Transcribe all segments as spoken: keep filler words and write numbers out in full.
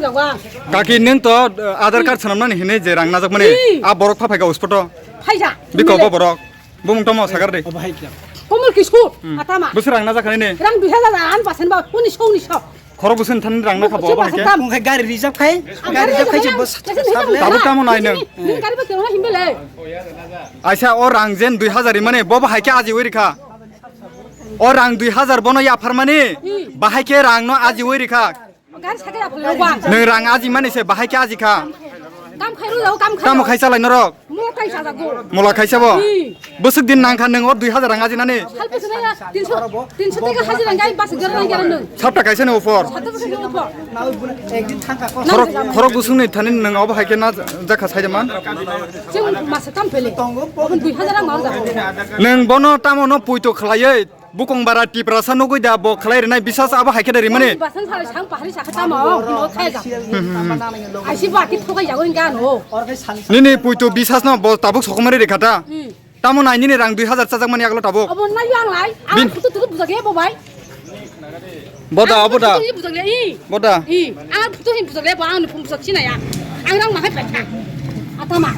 Kaki, nwng to, uh, Aadhaar card swnamnani hinwi je rang najakmani, Ih. A borok pha phaikha uspoto. Phaikha. Biko bo borok. Bumung tamo sakar de. Obo hai kya? Komol Kishore, Hmm. Atama. Bwswk rang najakhani ni? Rang dui hajar an pasen ba, unisho, unisho. Khorok bwswk thani rang nakha bo, Bwswk obo hai khe? Pasen tam. Omo khe gari reserve khai, Ang gari gari reserve reserve khai khai bo jabo. Sable. Tabuk tamo nai nwng? Nini gari bo tengma himbe le? Aisa o rang jen dui hajar imani, bo bo hai khe aji wi rikha. O rang dui hajar bono yapharmani, Hmm. Bahai khe rang no aji wi rikha. Gari sakhe ya phulai wa. Nwng rang aji mani se bahai khe aji kha. Kam khai ru, kam khai. Tamo khai salai norok? Mula khai sa jago. Mula khai sabo? Ih. Bwswk din nang kha nwng o dui hajar rang aji nani? Hal pesa ya, tinso, tinso taka haji rang gai bas gar rang gar nwng. Sapta kaisa ni ufor. Sapta kaisa ni ufor. Khorok, khorok bwswk ni thani nwng obo hai khe na jakha sai man? Chwng masa kam pele. Obo dui hajar rang ma jago. Nwng bono tamo no puito khlaiwi Bukung bara Tiprasa nugui da bo khlai rwnai bisas abo hai khe da rimani. Basan sa sang pahari sa kha tamo, no khai ja. Aisi ba ki thogai jago inga no. Nini puitu bisas no bo tabuk sokomari rikha ta. Hmm. Tamo nai nini rang dui hajar chajak mani aglo tabuk. Abo na yang lai, ang Bin- phutu tu bujak ya bo bai. Boda, Ang boda. Phutu tu bujak le i. Boda. I, ang phutu hin bujak le bo, ang phung bujak sinaya. Ang rang ma hai paikha. Atama.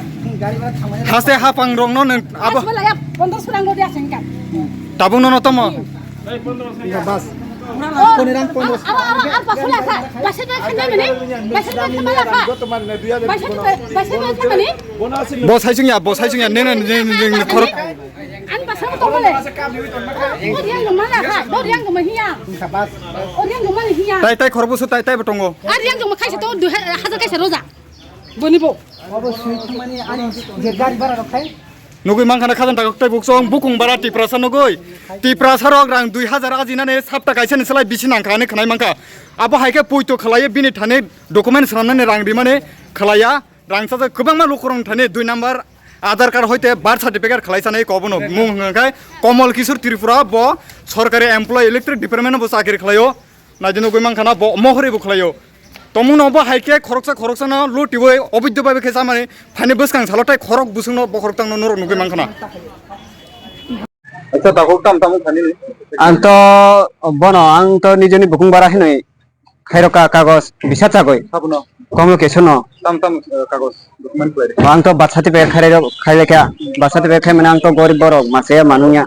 Haste hapang rong no nang abo. Asma laya pondro surang go dia sengka. Tabung no no tomo. Iya, bas. Oh, Koni rang pondro. Ara, ara, ara, pasal ya, sa. Pasal ya, kanya mani. Pasal ya, kanya mani. Pasal ya, pasal ya, kanya mani. Bo sai sung ya, bo sai sung ya, nene, nene, nene, nene, khorok. Ani pasal mo tongole. O riang dong mala ha, o riang dong ma hiya. Bas. O riang dong mala hiya. Tai, tai, khorok busu, tai, tai, bo tongo. A riang dong ma khaisa to, dui ha-, hajar kaisa roja. Boni bo. Obo sui thangmani ani je gari bara rok khai. Nugui mankha na khajang takok tei buksong bukung bara Tiprasa nugui. Tiprasa rok rang dui hajar ajinani sapta kaisa ni slai bisi nangkha ani khwnai mankha. Abo hai khe puito khlaiwi bini thani document swnamnani rang rimani khlaiya. Rangchajak kwbangma lukurok thani dui number Aadhaar card hoite birth certificate khlai sanai kobono mung hwnkha khe Komol Kishore Tripura bo sorkari employee electric department bo chakri khlaio. Naidi nugui mankha na bo mohori bo khlaio. Tomungno bo hai khe khoroksa khoroksano lutiwi oboidyo bai khe chamani phani bwskang salo tai khorok busungno bokhorok tangno norok nugui mankha na. Acha, tabuk tam tamo thani ni? Ang to bono, ang to nijeni bukung bara hinwi khairokha kagoj bisa chagwi. Abono? Komol Kishore no. Tam tam, eh, kagoj document khlai. Ang to birth certificate khairok, khailekha. Birth certificate khaimani ang to gorib borok, mase manungya.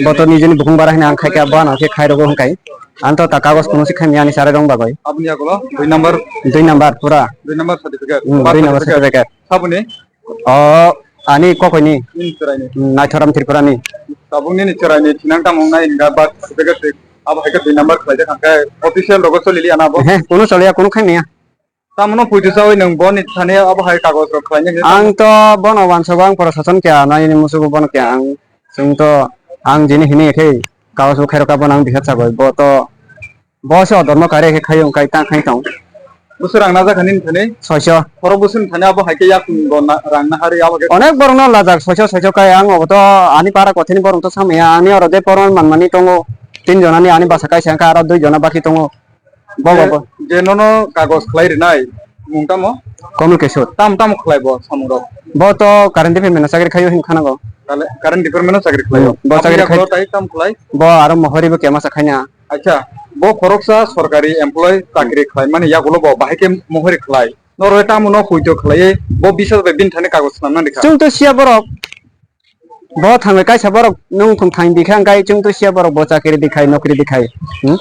Bo to nijeni bukung bara hinwi ang khaikha, bono khe khairogo hwnkhai. Ang to ta kagoj kuno se khaimya ani sare rong bagwi. Aboni yagulo dui number? Dui number pura. Dui number certificate? Hmm, birth dui number certificate. Certificate. Saboni? O, ani kokoini. Nini chwraini? Hmm, Naithoram Tripurani. Tabuk nini chwraini thinang tamo wngnai hwnka birth certificate abo hai khe dui number khlai de kha khe official rogo choli liya na bo? He, kuno choliya, kuno khaimaya. Tamno puitu chawi nwng boni thani abo hai kagoj rok khlaina hinwi Ang to bono wansago, ang pora sason kya naini musugo bono kya ang. Chwng to ang jini hini khe kagoj bo khairokha bono ang bisa chagwi. Bo to Bo se odorno kare khe khayo, wngkha tang khai tong. Busu rang najak hani thani? Soiso. Khorok busu thani abo hai khe yak bo na-, rang nahari abo khe. Onek borok no lajak soiso soiso kai ang obo to ani para kothini borok to samaya ani oro de porman manmani tongo. Tin jona ni ani basa kaisa wngkha aro dui jona baki tongo. Bo, bo, Je, bo. Je nono kagoj khlai rinai mung tamo? Komol Kishore. Tam tamo khlai bo samung rok? Bo to current department o chakri khayo hin khanago. Kale-, current department o chakri khlaio? Hmm, bo chakri khai- Aboni yagulo tai tam khlai? Bo aro mohori bo kemasa khaina. Acha, bo khoroksa sorkari employee chakri khlaimani yagulo bo bahai khe mohori khlai. Norok tamo no puito khlaiwi bo bisal bai bini thani kagoj swnamna rikha. Chwng to siya borok. Bo thangwi kaisa borok nwng thung thang bikha hwnkhe chwng to siya borok bo chakri dikhai nokri dikhai. Hmm?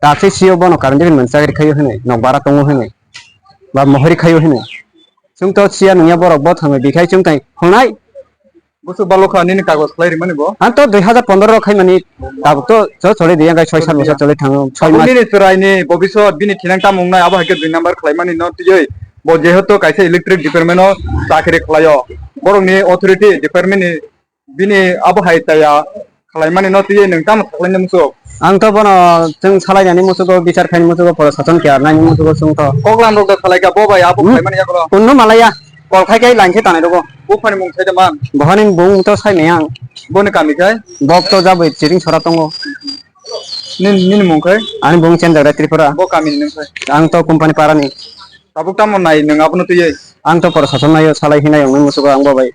Takhe siyo bono current department chakri khaio hwnwi nok bara tongo hwnwi. Ba mohori khaio hwnwi. Chwng to siya nungya borok bo thangwi bikhai chwng tai hwnai. Busu balokha nini kagoj khlai rimani bo? Ang to dui hajar pondro rok khaimani, tabuk to cho choli di, ang kai soi sat bosor choli thango, soi Abo mas. Nini chwraini bobisot bini thinang tamo wngnai, abo hai khe dui number khlaimani no twiwi. Bo jehetu kaisa electric department o chakri khlaio. Borokni authority department ni bini abo hai taya khlaimani no twiwi nwng tamo sakhlaini muchuk? Ang to bono chwng salainani muchugo, bichar khaini muchugo, pora sason khe arnani muchugo chwng to. Koklam rok da salaikha bo bai abo Hmm. khlaimani yagulo? Kunno malaya. Kol khai khai line khe tanai rogo. Buphani mung sai da man? Bohani bung to sai maya ang. Boni kami khai? Bok to jaboi chiring sora tongo. Nin, nini mung khai? Ani bung Chenjakrai Tripura. Bo kami ni nung khai? Ang to company para ni. Tabuk tamo nai nung abono twiwi? Ang to pora sason naio, salai hinai ongni musugo ang bo bai.